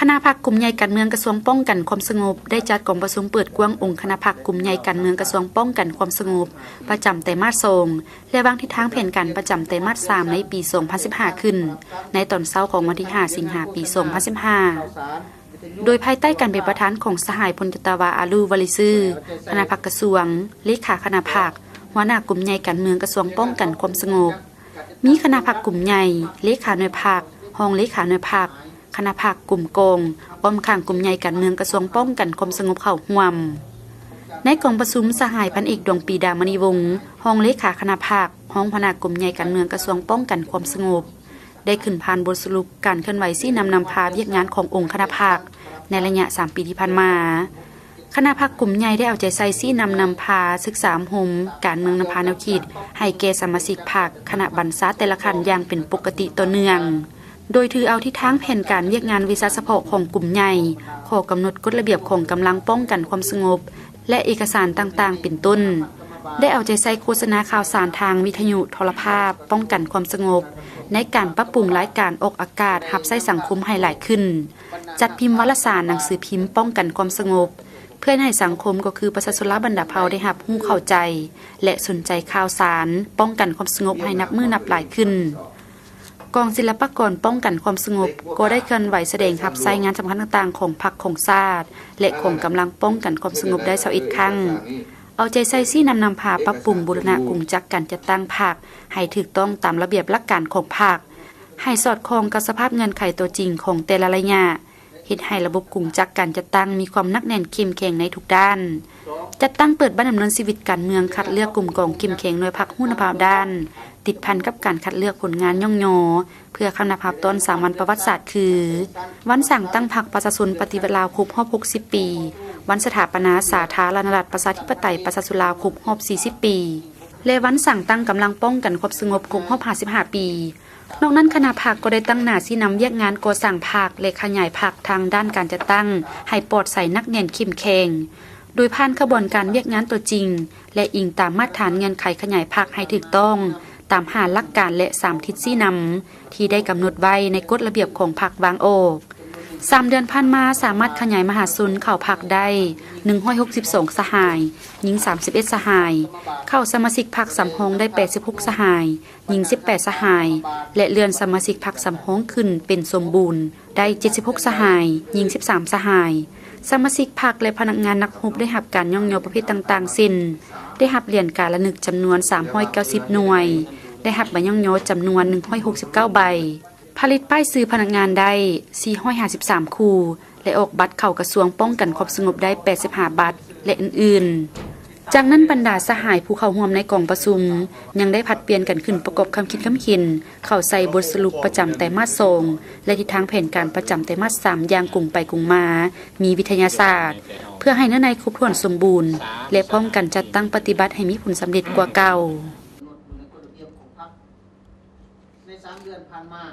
ຄະນະພັກກຸ່ມໃຫຍ່ການເມືອງກະຊວງປ້ອງກັນຄວາມສະຫງົບ ໄດ້ຈັດກອງປະຊຸມເປີດກວ້າງອົງຄະນະພັກກຸ່ມໃຫຍ່ການເມືອງກະຊວງປ້ອງກັນຄວາມສະຫງົບ ປະຈຳໄຕມາດສອງ ແລະ ວາງທິດທາງແຜນການປະຈຳໄຕມາດສາມ ໃນປີສອງພັນສິບຫ້າ ຂຶ້ນ ໃນຕອນເຊົ້າຂອງວັນທີຫ້າ ສິງຫາ ປີສອງພັນສິບຫ້າ ໂດຍພາຍໃຕ້ການເປັນປະທານຂອງສະຫາຍພົນຈັດຕະວາ ອາລູ ວາລິຊື່ ຄະນະພັກກະຊວງ, ເລຂາຄະນະພັກ, ຫົວໜ້າກຸ່ມໃຫຍ່ການເມືອງກະຊວງປ້ອງກັນຄວາມສະຫງົບ. ມີຄະນະພັກກຸ່ມໃຫຍ່, ເລຂາໜ່ວຍພັກ, ຮອງເລຂາໜ່ວຍພັກ, ຄະນະພັກ, ກຸ່ມກອງ, ອ້ອມຂ້າງກຸ່ມໃຫຍ່ການເມືອງກະຊວງປ້ອງກັນຄວາມສະຫງົບເຂົ້າຮ່ວມ. ໃນກອງປະຊຸມ, ສະຫາຍພັນເອກ ດວງປີ ດາມະນີວົງ ຮອງເລຂາຄະນະພັກ, ຮອງຫົວໜ້າກຸ່ມໃຫຍ່ການເມືອງກະຊວງປ້ອງກັນຄວາມສະຫງົບ ໄດ້ຂຶ້ນຜ່ານບົດສະຫຼຸບການເຄື່ອນໄຫວຊີ້ນຳນຳພາວຽກງານຂອງອົງຄະນະພັກໃນໄລຍະສາມປີທີ່ຜ່ານມາ. ຄະນະພັກກຸ່ມໃຫຍ່ໄດ້ເອົາໃຈໃສ່ຊີ້ນຳນຳພາ, ສຶກສາອົບຮົມການເມືອງ, ນຳພາແນວຄິດໃຫ້ແກ່ສະມາຊິກພັກ, ຄະນະບັນຊາແຕ່ລະຂັ້ນຢ່າງເປັນປົກກະຕິຕໍ່ເນື່ອງ, ໂດຍຖືເອົາທິດທາງແຜນການວຽກງານວິຊາສະເພາະຂອງກຸ່ມໃຫຍ່, ຂໍ້ກຳນົດກົດລະບຽບຂອງກຳລັງປ້ອງກັນຄວາມສະຫງົບ ແລະ ເອກະສານຕ່າງໆ ເປັນຕົ້ນ, ໄດ້ເອົາໃຈໃສ່ໂຄສະນາຂ່າວສານທາງວິທະຍຸ, ໂທລະພາບ, ປ້ອງກັນຄວາມສະຫງົບ, ໃນການປັບປຸງລາຍການອອກອາກາດຮັບໃຊ້ສັງຄົມໃຫ້ຫຼາຍຂຶ້ນ, ຈັດພິມວາລະສານ, ໜັງສືພິມປ້ອງກັນຄວາມສະຫງົບ ເພື່ອໃຫ້ສັງຄົມ ກໍຄືປະຊາຊົນລາວບັນດາເຜົ່າໄດ້ຮັບຮູ້ເຂົ້າໃຈ ແລະ ສົນໃຈຂ່າວສານປ້ອງກັນຄວາມສະຫງົບໃຫ້ນັບມື້ນັບຫຼາຍຂຶ້ນ. ກອງສິລະປະກອນປ້ອງກັນຄວາມສະຫງົບ ກໍໄດ້ເຄື່ອນໄຫວສະແດງຮັບໃຊ້ງານສຳຄັນຕ່າງໆຂອງພັກ, ຂອງຊາດ ແລະ ຂອງກຳລັງປ້ອງກັນຄວາມສະຫງົບໄດ້ຊາວເອັດຄັ້ງ, ເອົາໃຈໃສ່ຊີ້ນຳນຳພາປັບປຸງບູລະນະກົງຈັກການຈັດຕັ້ງພັກໃຫ້ຖືກຕ້ອງຕາມລະບຽບຫຼັກການຂອງພັກ, ໃຫ້ສອດຄ່ອງກັບສະພາບເງື່ອນໄຂຕົວຈິງຂອງແຕ່ລະໄລຍະ, ເຮັດໃຫ້ລະບົບກົງຈັກການຈັດຕັ້ງມີຄວາມໜັກແໜ້ນເຂັ້ມແຂງໃນທຸກດ້ານ. ຈັດຕັ້ງເປີດບັ້ນດຳເນີນຊີວິດການເມືອງ, ຄັດເລືອກກຸ່ມກອງເຂັ້ມແຂງໜ່ວຍພັກຮູ້ນຳພາວດ້ານ, ຕິດພັນກັບການຄັດເລືອກຜົນງານຍ້ອງຍໍ ເພື່ອຄຳນັບຮັບຕ້ອນສາມວັນປະຫວັດສາດຄື ວັນສ້າງຕັ້ງພັກປະຊາຊົນປະຕິວັດລາວຄົບຮອບຫົກສິບປີ, ວັນສະຖາປະນາສາທາລະນະລັດປະຊາທິປະໄຕປະຊາຊົນລາວຄົບຮອບສີ່ສິບປີ ແລະ ວັນສ້າງຕັ້ງກຳລັງປ້ອງກັນຄວາມສະຫງົບຄົບຮອບຫ້າສິບຫ້າປີ. ນອກນັ້ນ, ຄະນະພັກກໍໄດ້ຕັ້ງໜ້າຊີ້ນຳວຽກງານກໍ່ສ້າງພັກ ແລະ ຂະຫຍາຍພັກທາງດ້ານການຈັດຕັ້ງໃຫ້ປອດໃສ, ໜັກແໜ້ນ, ເຂັ້ມແຂງ, ໂດຍຜ່ານຂະບວນການວຽກງານຕົວຈິງ ແລະ ອີງຕາມມາດຖານເງື່ອນໄຂຂະຫຍາຍພັກໃຫ້ຖືກຕ້ອງຕາມຫ້າຫຼັກການ ແລະ ສາມທິດຊີ້ນຳທີ່ໄດ້ກຳນົດໄວ້ໃນກົດລະບຽບຂອງພັກວາງອອກ. ສາມເດືອນຜ່ານມາ, ສາມາດຂະຫຍາຍມະຫາຊົນເຂົ້າພັກໄດ້ໜຶ່ງຮ້ອຍຫົກສິບສອງສະຫາຍ, ຍິງສາມສິບເອັດສະຫາຍ, ເຂົ້າສະມາຊິກພັກສຳຮອງໄດ້ແປດສິບຫົກສະຫາຍ, ຍິງສິບແປດສະຫາຍ ແລະ ເລື່ອນສະມາຊິກພັກສຳຮອງຂຶ້ນເປັນສົມບູນໄດ້ເຈັດສິບຫົກສະຫາຍ, ຍິງສິບສາມສະຫາຍ. ສະມາຊິກພັກ ແລະ ພະນັກງານນັກຮົບໄດ້ຮັບການຍ້ອງຍໍປະເພດຕ່າງໆ ເຊັ່ນ ໄດ້ຮັບຫຼຽນກາລະນຶກຈຳນວນສາມຮ້ອຍເກົ້າສິບໜ່ວຍ, ໄດ້ຮັບໃບຍ້ອງຍໍຈຳນວນໜຶ່ງຮ້ອຍຫົກສິບເກົ້າໃບ, ຜະລິດປ້າຍຊື່ພະນັກງານໄດ້ສີ່ຮ້ອຍຫ້າສິບສາມຄູ່ ແລະ ອອກບັດເຂົ້າກະຊວງປ້ອງກັນຄວາມສະຫງົບໄດ້ແປດສິບຫ້າບັດ ແລະ ອື່ນໆ. ຈາກນັ້ນ, ບັນດາສະຫາຍຜູ້ເຂົ້າຮ່ວມໃນກອງປະຊຸມ ຍັງໄດ້ຜັດປ່ຽນກັນຂຶ້ນປະກອບຄຳຄິດຄຳເຫັນເຂົ້າໃສ່ບົດສະຫຼຸບປະຈຳໄຕມາດສອງ ແລະ ທິດທາງແຜນການປະຈຳໄຕມາດສາມຢ່າງກົງໄປກົງມາ, ມີວິທະຍາສາດ, ເພື່ອໃຫ້ເນື້ອໃນຄົບຖ້ວນສົມບູນ ແລະ ພ້ອມກັນຈັດຕັ້ງປະຕິບັດໃຫ້ມີຜົນສຳເລັດກວ່າເກົ່າ. ໃນສາມເດືອນຜ່ານມາ